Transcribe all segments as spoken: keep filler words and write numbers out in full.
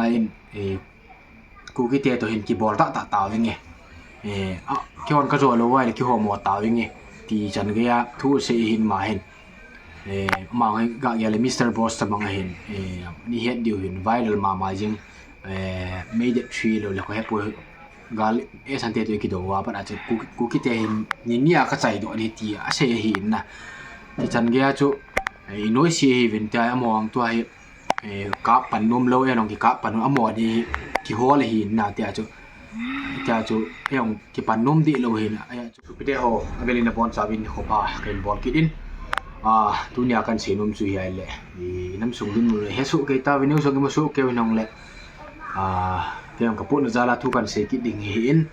in, eh, Kuki te toh hin kibol tah tah tavinge. Eh, a, kihon kajo lou uva le kihomo tavinge. Ti chan geiya thu sei hin ma hin. Eh, amang hi ga gel le Mister Boss tamang ahin. Eh, ni het diu hin viral mama jing. Eh, made it three lou le ko hepu gal e sante to kido uva pat a chu Kuki, Kuki te hin ni nia kachai doh ni ti asei ahin na. Ti chan geiya chu, eh, inoi si hi vin ta among tua hi eh, kap pan nom lou, eh, nong kikap pan nom, amo di kihol ahin na, tia chu, tia chu, eh, nong kipan nom di lou hin, eh, chu. Sopite ho, avel in abonchauvin nikho pha kahin bol kit in. Ah, tunia kahin sei nom chu hi ahile, i nam sung dinmun le, hesoh kei tauvin, neo sung kimu soh kei u nong le. Ah, kei nong kapohna jal a thu kahin sei kit ding hi in.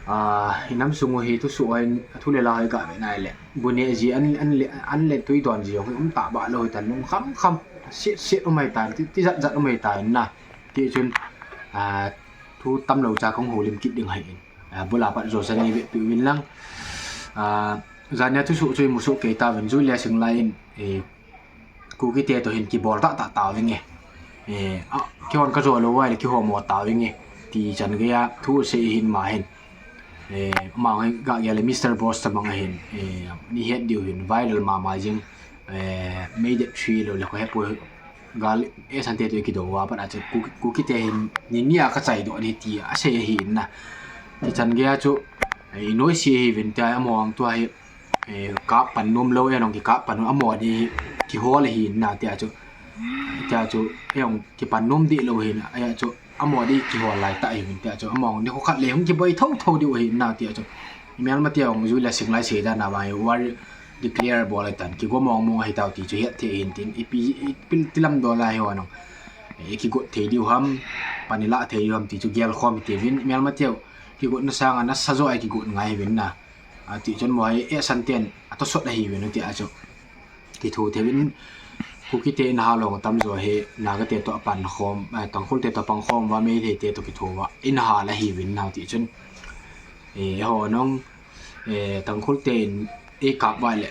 Ah, i nam sung u hi thusoh a hin, a thu le la hi ga ve nai le. Bu neh ji an, an le, an le tui don ji jong hi um ta ba lou hi tan, lungkham kham. Siet siet um hi tan, ti, tijat jat um hi tan na. Ti chun, ah, thu tam lou cha kong houlim kit ding hi in. Ah, bula pat jo sa nei ve pi win lang. Ah, jan nia thusoh chu imu soh kei tauvin, jui le sing lai in, eh, Kuki te toh hin kibol tah tah tavinge. Eh, a, kihon kajo lou uva le kihomo tavinge. Ti chan geiya thu sei hin ma hin. Eh, amang hi ga gel le Mister Boss tamang ahin. Eh, ni het diu hin viral mama jing. Eh, made it three lou le ko hepu gal e sante to kido uva pat a chu Kuki, Kuki te hin ni nia kachai doh ni ti asei ahin na. Ti chan geiya chu, eh, inoi si hi vin ta among tua hi eh, kap pan nom lou, eh, nong kikap pan nom, amo di kihol ahin na, tia chu, tia chu, eh, nong kipan nom di lou hin, eh, chu, amo di kihol lai ta hin, tia chu, among nikho khat le hung kiboi tho tho di u hin na, tia chu. Mial ma tia hung jui le sing lai sei dan a ba, war declare bol lai tan, kigo mong mong ahi tau ti chu het thei hin tin, ipi, ipi tilam dola hi wa nong. Eh, kigot thei diu ham, pan ila thei diu ham ti chu gel khom ti vin, mial ma tia, kigot na sanga nasa jo ai kigot ngai vin na. Ati chun mo hi, eh, santen, atosot ahi vin, ati a chu. Kithu thei vin, Kuki te in ha long tam jo hi, Naga te to apan khom, eh, Tangkhul te to pang khom, va Meitei te to kithu va, in ha la hi vin na ti chun. Eh, ho nong, eh, Tangkhul te in, eh, kap va le,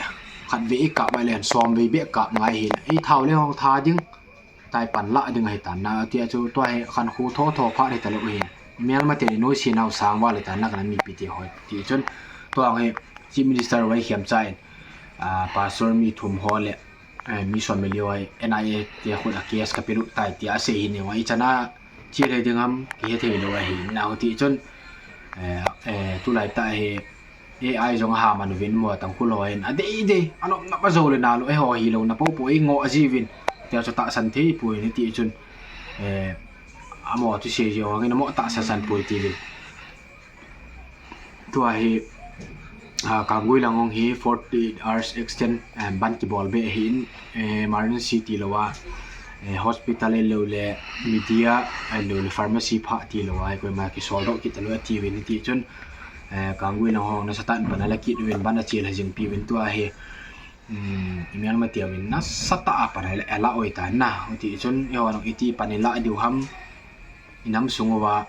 khat ve eh, kap va le, som ve be kap ngai hi, eh, thau le hong tha ding. Tai pan la ding ahi tan na, tia chu tua hi khan khu tho tho pha ni ta lou hi. Mial ma te ni noi si nau sang va le tan na kana mipi te hoi. Ti chun tua hi Chief Minister vai khiam cha in, ah, Pastor mi thum ho le, eh, mi som mi li vai N I A te khu a case ka pilu tai tia sei hi ni vai chana chi le ding am ki he thei lou ahi na ti chun, eh, eh, tu lai ta hi, A I jong aha man vin mo Tangkhul ho hin. A dei dei, a nop nop a jo le na lo, eh, ho hi lo na po po, eh, ngo a ji vin. Tia chu tahsan thei pui ni ti chun. Eh, amo tu se jo, ngin amo tahsan san pui ti vin. Tua hi, ah, Kanggui lang hong hi forty-eight hours extend, eh, ban kibol be hin, eh, emergency ti lo a, eh, hospital lo le media, eh, lo le pharmacy pha ti lo a, eh, koima kisol doh kit lo a ti vin ti chun. Eh, Kanggui lang hong nasatah in pan ala kit uvin ban a chil ha jing pi uvin tua hi. Um, i mial ma tia uvin nasatah a pan ala, ala oi ta na. Ti chun, i ho nong iti pan ila diu ham. I nam sung uva,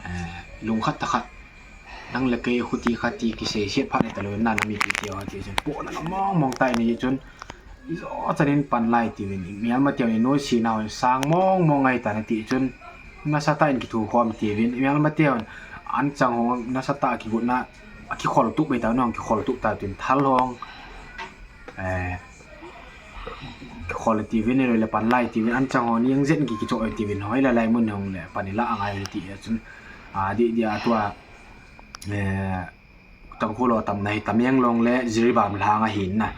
eh, lung khat ta khat. Nang le kei khuti khati kisei siet phat ni ta lo na na mipi tia ti chun. Po na mong mong tai ni chun. I jo chanin pan lai ti vin. I mial ma tia uvin noi si nau sang mong mong ngai ta na ti chun. Nasatah in kithu khom ti vin. I mial ma tia uvin an chang ho nasatah kigot na. A kikhol tup mai ta, nong kikhol tup ta tin thal hong. Eh, kikhol ti vin, lo le pan lai ti vin, an chang ho ni ang zen ki kicho ti vin, hoi la lai mun hong le, pan ila angai ti a chun. A di di a tua, eh, Tangkhul ho tam na hi Tamenglong le Jiribam lang ahin na.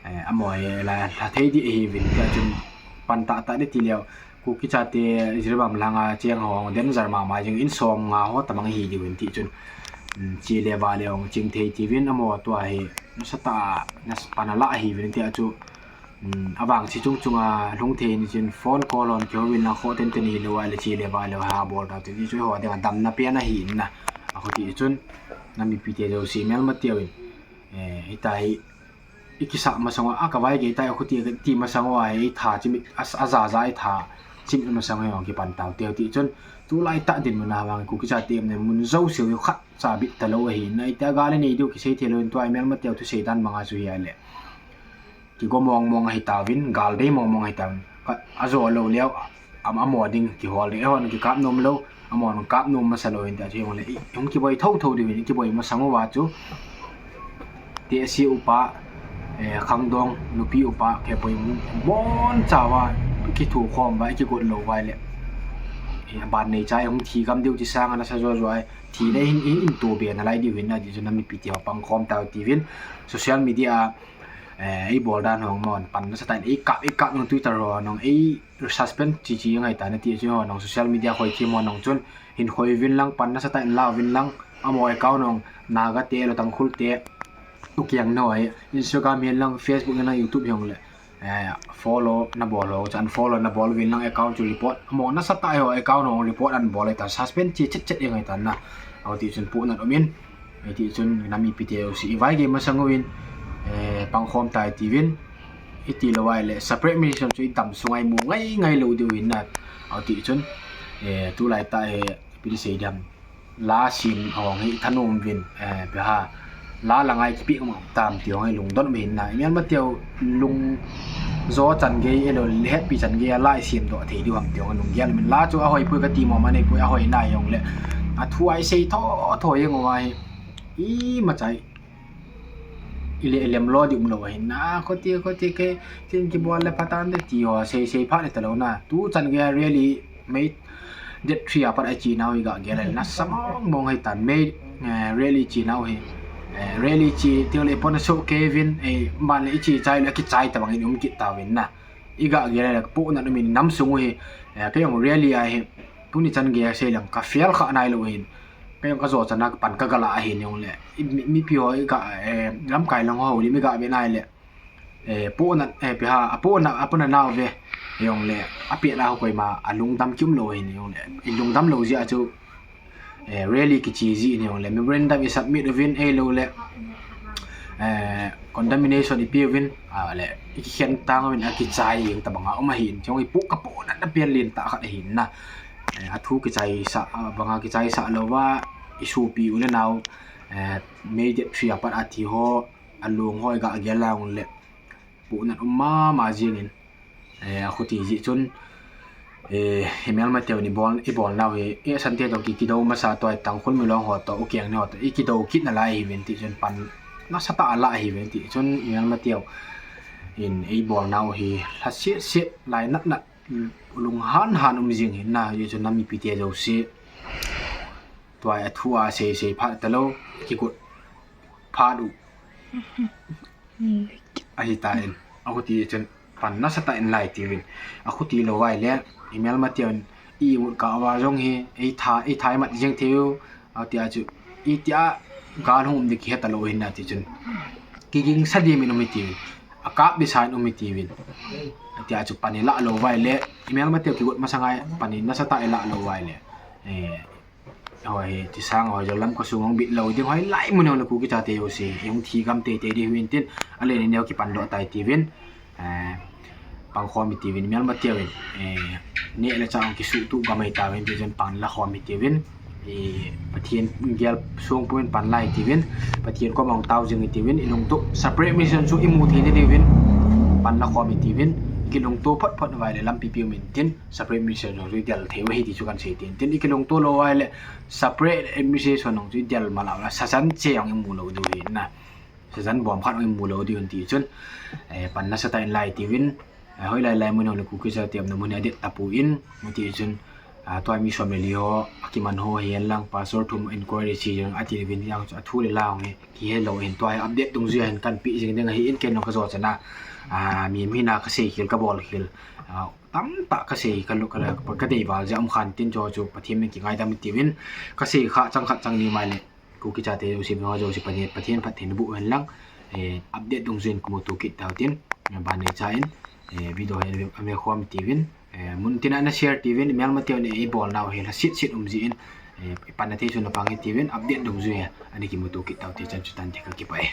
Eh, amo hi la, la thei di hi vin, tia chun pan ta ta di ti leo. Kuki chate Jiribam langa cheng ho, danger mama jing in som nga ho tamang hi diu in ti chun. Um, chi le va le ong ching thei ti vin amo tua hi. Nasatah, nas pan ala hi vin ti a chu. Um, avang chi chung chunga lhung thei ni chin phone call on keu vin na kho ten ten hi lo le chi le va le ha bol ta ti chu ho ding a damna pen ahi in na. A kho ti chun. Na mipi te jo si mial ma tia uvin. Eh, hita hi. I kisa masang a, a ka vai gei tai, a khuti ti masang a, i tha chimit, a, a za za i tha chimit masang a, ki pan tau teu ti chun, tu lai ta dinmun a vang, Kuki chate um ne mun zo siu khat cha bit ta lo ahi, na i ta gal nei diu kisei thei lo in tua i mial ma teu thusei dan manga chu hi a le. Kigo mong mong ahi tauvin, gal dei mong mong ahi tauvin. Ka, a zo lo leo, Ama ding kihol ding, eihon kikap nom lou, amahon kap nom masa lou in tia chu hung le, hung kiboi thotho diu hin, kiboi masang uva chu. Tehse upa, eh, khangdong, nupi upa, kiboi mun, mun chauva, kithukhom uva, kigot lou uva le. Eh, aban neicha hung thi gam diu ti sanga nasa jo jo ai, thina hin, hin, hin to be nalai diu hin na, ti chu nam mipi te ho pangkhom tau tiuvin, social media a, eh, eibol dan ho amahon pan nasatah in, eikap, eikap nung Twitter ho nung, ei suspend chi chi ngai ta na ti chu ho nung social media khoi thim ho nung chun, hin khoi uvin lang, pan nasatah in la uvin lang, amaho account nung, Naga te, lo Tangkhul te, u kiang noi, Instagram hin lang, Facebook hin lang, YouTube hin le, eh, follow nabol ho, chan follow nabol uvin lang account chu report. Amaho nasatah ho account ho report anbol e ta, suspend chi chet chet e ngai ta na. Aw ti chun pohnat um in. Ahi ti chun nam mipi te ho si i vai ge masang uvin, eh, pangkhom tai tiuvin. Iti lou vai le separate administration chu i dam sunga i mu ngai ngai lou diu hin na. Aw ti chun, eh, tulai tah hi, ipi ti sei diam. La sem ho hi thanom uvin, eh, pe ha. La la ngai kipi ngam tam ti ho hi lungdon um hin na. I melmate ho lung jo chan gei, elo le hetpi chan gei a la i sem doh thei diu ham ti ho lunggel um in. La chu ahoi poi kati mo, manei poi, ahoi nai jong le. Athu a i sei tho tho jeng uva hi. Imacha i le lem lou diu um lou hin na. Khuti, khuti ke, tin kibol le pha tan de ti ho, sei, sei phat le ta lou na. Tu chan gei a rally May date three a pat a chi nau hi ga gel le nasa mong mong hi tan. May, eh, rally chi nau hi. Eh, rally chi ti le pon so Kevin, eh, man le i chi chai le kichai ta bang in um kit tauvin na. I ga gel le pohnat um in nam sung u hi, eh, kei jong rally a hi. Tuni chan gei a sei lang ka fel kha nai lou hin. Kei jong ka jo chan a pan ka ga la ahin jong le. I mi, mipi ho i ga, eh, lamkai lang ho li mi ga be nai le. Eh, pohnat, eh, pe ha, apohnat, apohnat nau ve. Jong le, apeh la ho koima, alungdam kium lou hin jong le. I lungdam lou jeh a chu, eh, rally kichi ji hin jong le. Memorandum i submit uvin, ahilou le. Eh, condemnation i pe uvin, a le, i kikhen tang uvin, a kichai jeng ta banga um ahin. Chong i pu ka pohnat na pen len tah khat ahin na. Eh, athu kichai sa, a banga kichai sa lou va, i supi u le nau, eh, May date three a pat a thi ho, alung ho i ga gel la jong le. Pohnat um mama jeng in. Eh, akhuti jeh chun, eh, i melmate ho ni bol, i bol nau hi, eh, Sante to ki, kido masa to, Tangkhul Milong ho to, u kiang ni ho to, i kido kit nalai hi uvin ti chun pan nasatah a la hi uvin ti chun i melmate ho in, i bol nau hi, lha set set lai nat nat, mm, lung han han um jeng hin na, jeh chun nam mipi te ho si. Tua a thu a sei sei phat ta lou, kigot phat u. Ahi ta in, akhuti chun pan nasatah in lai tiuvin. Akhuti lou vai le, i melmate hon, i mut ka va jong hi, i tha, i thai mat jeng thei u, ati a chu, i ti a, gal hung um di kihe ta lou hin na ti chun. Kiging sa di min um hi tiuvin. Akap di sa in um hi tiuvin. Ati a chu pan i la lou vai le, i melmate ho kigot masang a pan i nasatah i la lou vai le. Eh, Hoi, ti sang hoi, jolam ka sung hong bit lou ding hoi, lai mun hong le Kuki chate ho si, hong thi gam tei tei di uvin tin, ale ni neo kipan doh tai tiuvin, eh, pangkhom i tiuvin, melmate ho in, eh, neh le chah hong kisuhtuh gam ahi tauvin, ti chun pan la khom i tiuvin, eh, Pathen gel sung pum in pan la i tiuvin, Pathen kom hong tao jing i tiuvin, i lungtup, separate administration chu i mu thei na diuvin, pan la khom i tiuvin, kilungtup phot phot vai le lampi piu min tin, separate administration jong chu i del thei u ahi ti chu kan sei tin. Tin i kilungto lou vai le separate administration jong chu i del ma la la sajan che jong i mu lou diu hin na. Sajan bom khat jong i mu lou diu hin ti chun. Eh, pan nasatah in lai tiuvin. Eh, hoi lai lai mun jong le Kuki chate umna mun hi adet tapou in. Mu ti chun. Ah, tua mi som le li ho, akiman ho hi hen lang, pastor thum inquiry chi jong ati uvin jong chu athu le la jong hi. Kihe lou hin tua hi update dungjui a hin kan pe jing ding ahi in ken jong ka jo chan a. Ah, mi, mi na ka sei khel ka bol khel. Ah, tamtah ka sei, ka lu, ka la, ka dei val jeh a um khan tin chu chu Pathen min kingaidam tiuvin. Ka sei kha chang khat chang ni mai le. Kuki chate jouse, mi ho jouse Pathen, Pathen phatthei na boh hen lang. Eh, update dungjui in kimuto kit tau tin. Eh, ban neicha in. Eh, video hi ave khom tiuvin. Eh, mun tin a na share tiuvin. Melmate hon i bol nau hi la sit sit um jeh in. Eh, i pan na thei chu na pang hi tiuvin. Update dungjui a. Ani kimuto kit tau ti chan chu tan ti ka kipah e.